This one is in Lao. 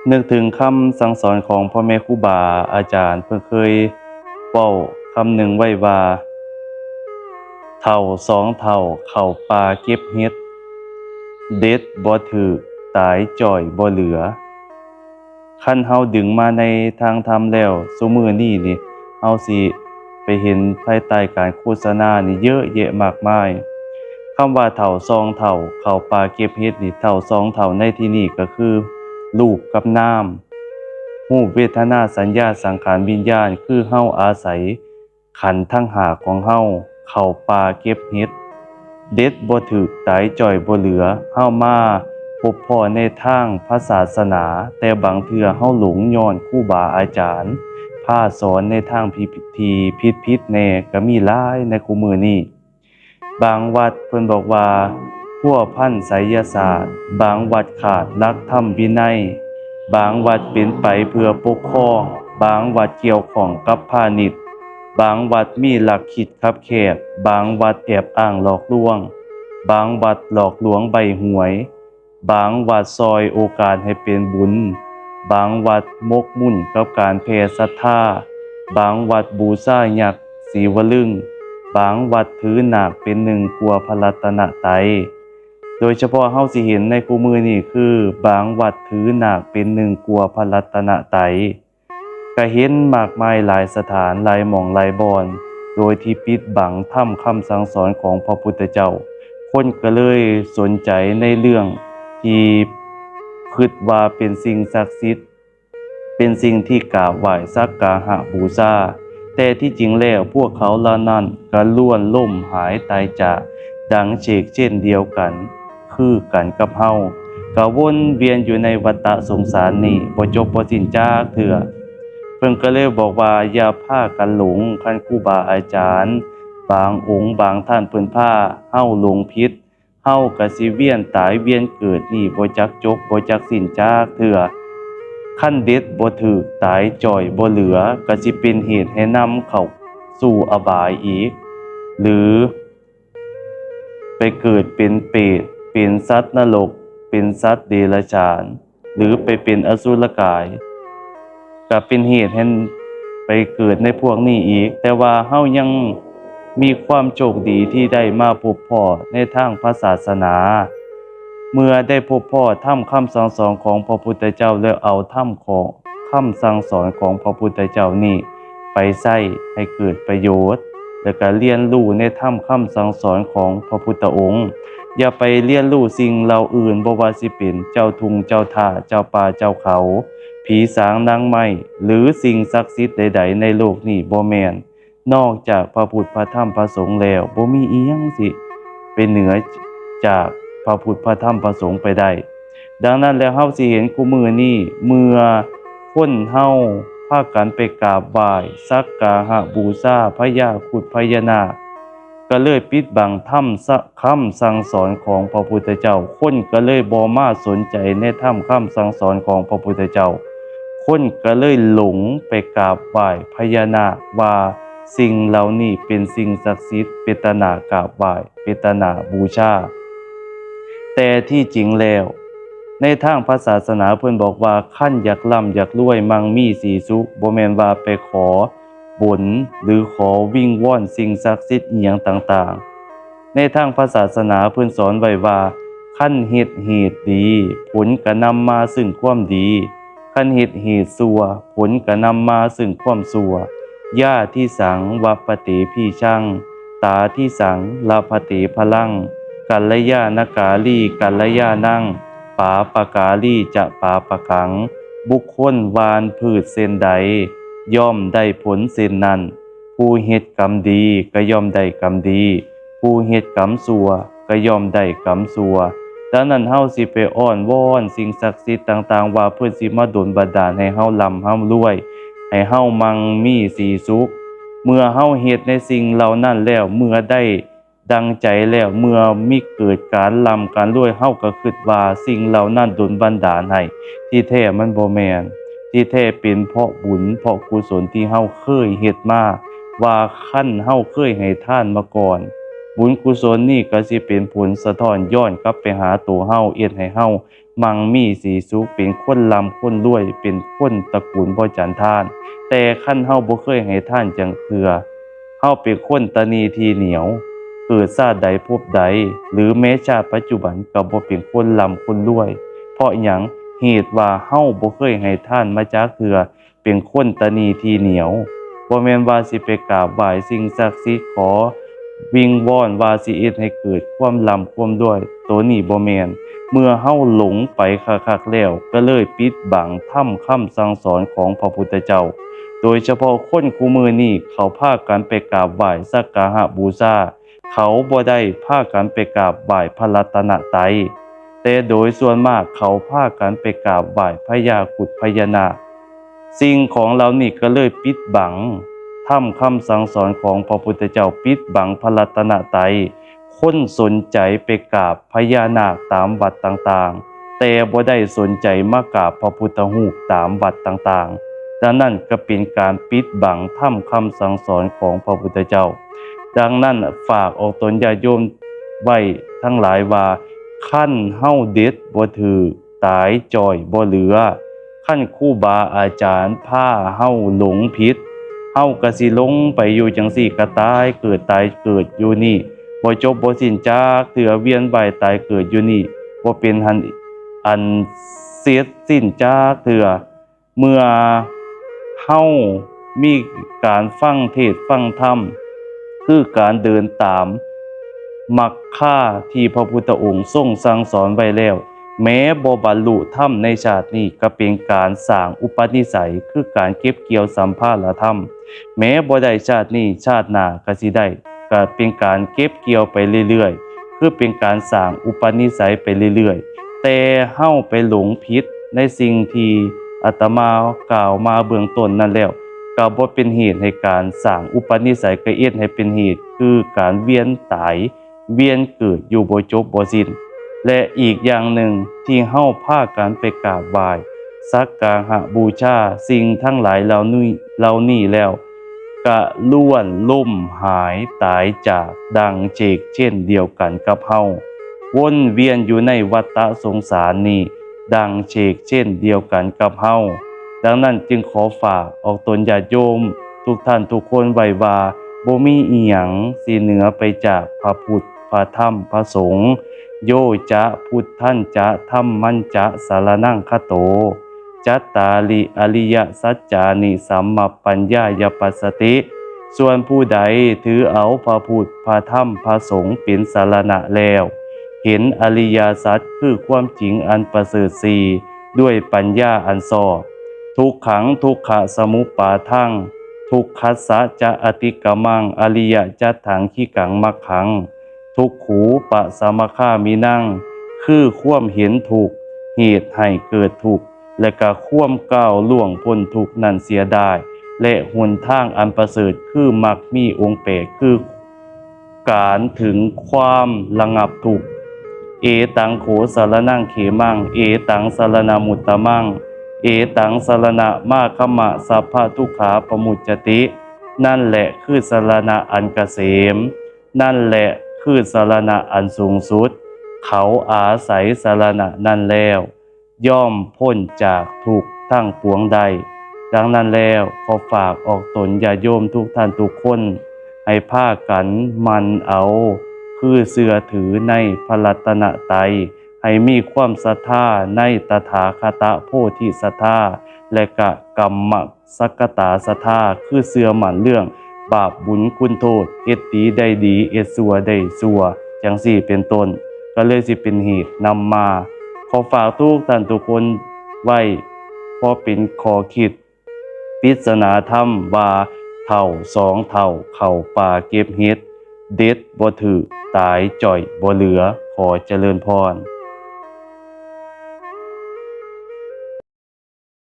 ນຶກເຖິງຄຳສັ່ງສອນຂອງພໍ່ແມ່ຄູບາອາຈານ ເພິ່ນເຄີຍເວົ້າຄຳໜຶ່ງໄວ້ວ່າ ເຖົ້າສອງເຖົ້າເຂົ້າປ່າເກັບເຫັດ ເດັດບໍ່ຖືກ ຕາຍຈ່ອຍບໍ່ເຫຼືອ. ຄັນເຮົາດຶງມາໃນທາງທຳແລ້ວ ຊຸມື້ນີ້ນີ້ ເຮົາຊິໄປເຫັນພາຍໃຕ້ການໂຄສະນານີ້ເຍອະແຍະມາກມາຍ. ຄຳວ່າເຖົ້າສອງເຖົ້າເຂົ້າປ່າເກັບເຫັດນີ້ ເຖົ້າສອງເຖົ້າໃນທີ່ນີ້ກໍຄື ຮູບກັບນາມ, ຮູບ, ເວທະນາ, ສັນຍາ, ສັງຂານ, ວິນຍານ ຄືເຮົາອາໄສ ຂັນທັງຫ້າຂອງເຮົາເຂົ້າປ່າເກັບເຫັດ ເດັດບໍ່ຖືກ ຕາຍຈ່ອຍບໍ່ເຫຼືອ. ເຮົາມາພົບພໍ້ໃນທາງພະສາສະໜາ, ແຕ່ບາງເທື່ອເຮົາຫຼົງຍ້ອນຄູບາອາຈານພາສອນໃນທາງທີ່ ທີ່ຜິດໆແດ່ກໍມີຫຼາຍໃນຄູ່ມື້ນີ້. ບາງວັດເພິ່ນບອກວ່າພົວພັນໄສຍະສາດ, ບາງວັດຂາດຫຼັກທຳວິໄນ, ບາງວັດເປັນໄປເພື່ອປົກຄອງ, ບາງວັດກ່ຽວຂ້ອງກັບພານິດ, ບາງວັດມີຫຼັກຄິດຄັບແຄບ, ບາງວັດແອບອ້າງຫຼອກລວງ, ບາງວັດຫຼອກລວງໃບ້ຫວຍ, ບາງວັດຊ່ອຍໂອກາດໃຫ້ເປັນບຸນ, ບາງວັດໝົກໝຸ່ນກັບການແຜ່ສັດທາ, ບາງວັດບູຊາຍັກສີວະລຶງ, ບາງວັດຖືນາກເປັນໜຶ່ງກວ່າພະລັດຕະນະໄຕ. ໂດຍສະເພາະເຮົາຊິເຫັນໃນຄູ່ມື້ນີ້ຄື ບາງວັດຖືນາກເປັນໜຶ່ງກວ່າພະລັດຕະນະໄຕ. ກະເຫັນມາກມາຍຫຼາຍສະຖານ, ຫຼາຍໝ່ອງ, ຫຼາຍບ່ອນ ໂດຍທີ່ປິດບັງທຳຄຳສັ່ງສອນຂອງພະພຸດທະເຈົ້າ. ຄົນກະເລີຍສົນໃຈໃນເລື່ອງທີ່ຄິດວ່າເປັນສິ່ງສັກສິດ, ເປັນສິ່ງທີ່ກາບໄຫວ້ສັກກາຫະບູຊາ, ແຕ່ທີ່ຈິງແລ້ວພວກເຂົາເຫຼົ່ານັ້ນກະລ້ວນລົ້ມຫາຍຕາຍຈາກ ດັ່ງເຊັ່ນດຽວກັນ ຄືກັນກັບເຮົາ ກະວົນວຽນຢູ່ໃນວັດຕະສົງສານນີ້ບໍ່ຈົບບໍ່ສິ້ນຈັກເທື່ອ. ເພິ່ນກະເລີຍບອກວ່າ ຢ່າພາກັນຫຼົງ, ຄັນຄູບາອາຈານບາງອົງບາງທ່ານເພິ່ນພາເຮົາຫຼົງຜິດ, ເຮົາກະຊິວຽນຕາຍວຽນເກີດນີ້ບໍ່ຈັກຈົບບໍ່ຈັກສິ້ນຈັກເທື່ອ. ຄັນເດັດບໍ່ຖືກ, ຕາຍຈ່ອຍບໍ່ເຫຼືອ, ກະຊິເປັນເຫດໃຫ້ນຳເຂົ້າສູ່ອະບາຍອີກ ຫຼື ໄປເກີດເປັນເປດ, ເປັນສັດນະລົກ, ເປັນສັດເດຍລະຈານ ຫຼື ໄປເປັນອະສຸລະກາຍ, ກະເປັນເຫດໃຫ້ໄປເກີດໃນພວກນີ້ອີກ. ແຕ່ວ່າເຮົາຍັງມີຄວາມໂຊກດີທີ່ໄດ້ມາພົບພໍ້ໃນທາງພະສາສະໜາ, ເມື່ອໄດ້ພົບພໍ້ທຳຄຳສັ່ງສອນຂອງພະພຸດທະເຈົ້າ ແລ້ວເອົາທຳຂອງ ຄຳສັ່ງສອນຂອງພະພຸດທະເຈົ້ານີ້ໄປໃຊ້ໃຫ້ເກີດປະໂຫຍດ ແລະກະລຽນຮູ້ໃນທຳຄຳສັ່ງສອນຂອງພະພຸດທະອົງ. ຢ່າໄປລຽນຮູ້ສິ່ງເຫຼົ່າອື່ນ, ບໍ່ວ່າຊິເປັນເຈົ້າທຸ່ງເຈົ້າທ່າ, ເຈົ້າປ່າເຈົ້າເຂົາ, ຜີສາງນາງໄມ້ ຫຼື ສິ່ງສັກສິດໃດໆໃນໂລກນີ້ ບໍ່ແມ່ນ ນອກຈາກພະພຸດ ພະທຳ ພະສົງແລ້ວ ບໍ່ມີອີ່ຫຍັງຊິໄປເໜືອຈາກພະພຸດ ພະທຳ ພະສົງໄປໄດ້. ດັ່ງນັ້ນແລ້ວ ເຮົາຊິເຫັນຄູ່ມື້ນີ້ ເມື່ອຄົນເຮົາພາກັນໄປກາບໄຫວ້ ສັກກາຫະບູຊາພະຍາຄຸດພະຍານາກ ກະເລີຍປິດບັງທຳ ຄຳສັ່ງສອນຂອງພະພຸດທະເຈົ້າ, ຄົນກະເລີຍບໍ່ມາສົນໃຈໃນທຳຄຳສັ່ງສອນຂອງພະພຸດທະເຈົ້າ, ຄົນກະເລີຍຫຼົງໄປກາບໄຫວ້ພະຍານາກວ່າສິ່ງເຫຼົ່ານີ້ເປັນສິ່ງສັກສິດ ເປັນຕາໜ້າກາບໄຫວ້ ເປັນຕາໜ້າບູຊາ. ແຕ່ທີ່ຈິງແລ້ວ ໃນທາງພະສາສະໜາເພິ່ນບອກວ່າ ຄັນຢາກລ່ຳຢາກລວຍ ມັ່ງມີສີສຸກ ບໍ່ແມ່ນວ່າໄປຂໍ ບົນ ຫຼື ຂໍວິງວອນສິ່ງສັກສິດອີ່ຫຍັງຕ່າງໆ. ໃນທາງພະສາສະໜາເພິ່ນສອນໄວ້ວ່າ ຄັນເຮັດເຫດດີ ຜົນກະນຳມາຊຶ່ງຄວາມດີ, ຄັນເຮັດເຫດຊົ່ວ ຜົນກະນຳມາຊຶ່ງຄວາມຊົ່ວ. ຍາທິສັງ ວະປະເຕ ພິຊັງ, ຕາທິສັງ ລະພະເຕ ພະລັງ, ກັນລະຍານະກາລີ ກັນລະຍານັງ, ປາປະກາລີ ຈະປາປະກັງ. ບຸກຄົນຫວ່ານພືດເຊັ່ນໃດ ຍ່ອມໄດ້ຜົນເຊັ່ນນັ້ນ, ຜູ້ເຮັດກຳດີກະຍ່ອມໄດ້ກຳດີ, ຜູ້ເຮັດກຳຊົ່ວກະຍ່ອມໄດ້ກຳຊົ່ວ. ດັ່ງນັ້ນ ເຮົາຊິໄປອ້ອນວອນສິ່ງສັກສິດຕ່າງໆວ່າເພິ່ນຊິມາດົນບັນດານໃຫ້ເຮົາລ່ຳເຮົາລວຍ, ໃຫ້ເຮົາມັ່ງມີສີສຸກ. ເມື່ອເຮົາເຮັດໃນສິ່ງເຫຼົ່ານັ້ນແລ້ວ, ເມື່ອໄດ້ ດັ່ງໃຈແລ້ວ, ເມື່ອມີເກີດການລ່ຳການລວຍ, ເຮົາກໍຄິດວ່າສິ່ງເຫຼົ່ານັ້ນດົນບັນດານໃຫ້, ທີ່ແທ້ມັນບໍ່ແມ່ນ. ທີ່ແທ້ເປັນເພາະບຸນເພາະກຸສົນທີ່ເຮົາເຄີຍເຮັດມາ, ວ່າຄັນເຮົາເຄີຍໃຫ້ທານມາກ່ອນ, ບຸນກຸສົນນີ້ກໍຊິເປັນຜົນສະທ້ອນຍ້ອນກັບໄປຫາໂຕເຮົາ, ເຮັດໃຫ້ເຮົາ ມັ່ງມີສີສຸກ, ເປັນຄົນລ່ຳຄົນລວຍ, ເປັນຄົນຕະກູນບໍ່ຈັນທານ. ແຕ່ຄັນເຮົາບໍ່ເຄີຍໃຫ້ທານຈັກເທື່ອ, ເຮົາເປັນຄົນຕະໜີ່ທີໜຽວ, ເກີດຊາດໃດພົບໃດ ຫຼື ແມ້ຊາດປັດຈຸບັນກໍບໍ່ເປັນຄົນລ່ຳຄົນລວຍ. ເພາະຫຍັງ? ເຫດວ່າເຮົາບໍ່ເຄີຍໃຫ້ທານມາຈັກເທື່ອ, ເປັນຄົນຕະໜີ່ທີໜຽວ. ບໍ່ແມ່ນວ່າຊິໄປກາບໄຫວ້ສິ່ງສັກສິດ, ຂໍວິງວອນວ່າຊິເຮັດໃຫ້ເກີດຄວາມລ່ຳຄວາມລວຍ, ໂຕນີ້ບໍ່ແມ່ນ. ເມື່ອເຮົາຫຼົງໄປຄັກໆແລ້ວ, ກໍເລີຍປິດບັງທຳຄຳສັ່ງສອນຂອງພະພຸດທະເຈົ້າ. ໂດຍສະເພາະຄົນຄູ່ມື້ນີ້ ເຂົາພາກັນໄປກາບໄຫວ້ສັກກາຫະບູຊາ, ເຂົາບໍ່ໄດ້ພາກັນໄປກາບໄຫວ້ພະລັດຕະນະໄຕ, ແຕ່ໂດຍສ່ວນມາກເຂົາພາກັນໄປກາບໄຫວ້ພະຍາຄຸດພະຍານາກ. ສິ່ງຂອງເຫຼົ່ານີ້ກໍເລີຍປິດບັງທຳຄຳສັ່ງສອນຂອງພະພຸດທະເຈົ້າ, ປິດບັງພະລັດຕະນະໄຕ. ຄົນສົນໃຈໄປກາບພະຍານາກຕາມວັດຕ່າງໆ, ແຕ່ບໍ່ໄດ້ສົນໃຈມາກາບພະພຸດທະຮູບຕາມວັດຕ່າງໆ. ດັ່ງນັ້ນກໍເປັນການປິດບັງທຳຄຳສັ່ງສອນຂອງພະພຸດທະເຈົ້າ. ດັ່ງນັ້ນ ຝາກອອກຕົນຍາດໂຍມໄວ້ທັງຫຼາຍວ່າ, ຄັນເຮົາເດັດບໍ່ຖືກ, ຕາຍຈ່ອຍບໍ່ເຫຼືອ. ຄັນຄູບາອາຈານພາເຮົາຫຼົງຜິດ, ເຮົາກໍຊິຫຼົງໄປຢູ່ຈັ່ງຊີ້, ກໍຕາຍເກີດ, ຕາຍເກີດຢູ່ນີ້, ບໍ່ຈົບບໍ່ສິ້ນຈັກເທື່ອ, ວຽນວ່າຍຕາຍເກີດຢູ່ນີ້, ບໍ່ເປັນອັນ, ອັນເສັດສິ້ນຈັກເທື່ອ. ເມື່ອເຮົາມີການຟັງເທດຟັງທຳ, ຄືການເດີນຕາມມັກຄາທີ່ພະພຸດທະອົງຊົງສັ່ງສອນໄວ້ແລ້ວ, ແມ້ບໍ່ບັນລຸທຳໃນຊາດນີ້, ກໍເປັນການສ້າງອຸປະນິໄສ, ຄືການເກັບກ່ຽວສຳພາລະທຳ. ແມ້ບໍ່ໄດ້ຊາດນີ້, ຊາດໜ້າກໍຊິໄດ້. ກໍເປັນການເກັບກ່ຽວໄປເລື້ອຍໆ, ຄືເປັນການສ້າງອຸປະນິໄສໄປເລື້ອຍໆ. ແຕ່ເຮົາໄປຫຼົງຜິດໃນສິ່ງທີ່ອາດຕະມາກ່າວມາເບື້ອງຕົ້ນນັ້ນແລ້ວ, ກໍບໍ່ເປັນເຫດໃຫ້ການສ້າງອຸປະນິໄສ, ກໍເຮັດໃຫ້ເປັນເຫດຄືການວຽນຕາຍ ວຽນເກີດຢູ່ບໍ່ຈົບບໍ່ສິ້ນ. ແລະ ອີກຢ່າງໜຶ່ງທີ່ເຮົາພາກັນໄປກາບໄຫວ້ ສັກກາຫະບູຊາສິ່ງທັງຫຼາຍເຫຼົ່ານີ້, ເຫຼົ່ານີ້ແລ້ວ ກະລ້ວນລົ້ມຫາຍຕາຍຈາກ ດັ່ງເຊັ່ນດຽວກັນກັບເຮົາ ວົນວຽນຢູ່ໃນວັດຕະສົງສານນີ້ ດັ່ງເຊັ່ນດຽວກັນກັບເຮົາ. ດັ່ງນັ້ນຈຶ່ງຂໍຝາກອອກຕົນຍາດໂຍມທຸກທ່ານທຸກຄົນໄວ້ວ່າ ບໍ່ມີອີ່ຫຍັງຊິເໜືອໄປຈາກພະພຸດ ພະທຳ ພະສົງ. ໂຍຈະ ພຸດທັນຈະ ທຳມັນຈະ ສະລະນັງຄະໂຕ ຈັດຕາລິ ອະລິຍະສັດຈານິ ສັມມະປັນຍາຍະປັດສະຕິ. ສ່ວນຜູ້ໃດຖືເອົາພະພຸດ ພະທຳ ພະສົງເປັນສະລະນະແລ້ວ, ເຫັນອະລິຍະສັດ ຄືຄວາມຈິງອັນປະເສີດສີ່ ດ້ວຍປັນຍາອັນຊອບ. ທຸກຂັງ ທຸກຂະສະມຸດປາທັງ ທຸກຂັດສະຈະອະຕິກະມັງ ອະລິຍະຈັດຖັງ ຄີກັງ ມັກຂັງ ທຸກຂູປະສະມະຄາມິນັງ ຄືຄວາມເຫັນທຸກ ເຫດໃຫ້ເກີດທຸກ ແລະກະຄວາມກ້າວລ່ວງພົ້ນທຸກນັ້ນເສຍໄດ້ ແລະຫົນທາງອັນປະເສີດ ຄືມັກມີອົງແປດ ຄືການເຖິງຄວາມລະງັບທຸກ. ເອຕັງໂຂສະລະນັງເຂມັງ ເອຕັງສະລະນະມຸດຕະມັງ ເອຕັງສະລະນະມາຄະມະ ສັບພະທຸກຂາປະມຸດຈະຕິ. ນັ້ນແຫຼະຄືສະລະນະອັນກະເສມ. ນັ້ນແຫຼະຄືສະລະນະອັນສູງສຸດ. ເຂົາອາໄສສະລະນະນັ້ນແລ້ວ ຍ່ອມພົ້ນຈາກທຸກທັງປວງໄດ້. ດັ່ງນັ້ນແລ້ວ ຂໍຝາກອອກຕົນຍາດໂຍມທຸກທ່ານທຸກຄົນ ໃຫ້ພາກັນໝັ່ນເອົາ ຄືເຊື່ອຖືໃນພະລັດຕະນະໄຕ, ໃຫ້ມີຄວາມສັດທາໃນຕະຖາຄະຕະໂພທິສັດທາ ແລະກະກຳມະ ສັກກະຕາສັດທາ ຄືເຊື່ອໝັ້ນເລື່ອງບາບບຸນຄຸນໂທດ, ເຮັດດີໄດ້ດີ, ເຮັດຊົ່ວໄດ້ຊົ່ວ ຈັ່ງຊີ້ເປັນຕົ້ນ, ກໍເລີຍຊິເປັນເຫດນຳມາ. ຂໍຝາກທຸກທ່ານທຸກຄົນໄວ້ ພໍເປັນຂໍ້ຄິດ ປິດສະໜາທຳວ່າ ເຖົ້າສອງເຖົ້າເຂົ້າປ່າເກັບເຫັດ, ເດັດບໍ່ຖືກ ຕາຍຈ່ອຍບໍ່ເຫຼືອ. ຂໍຈະເລີນພອນ.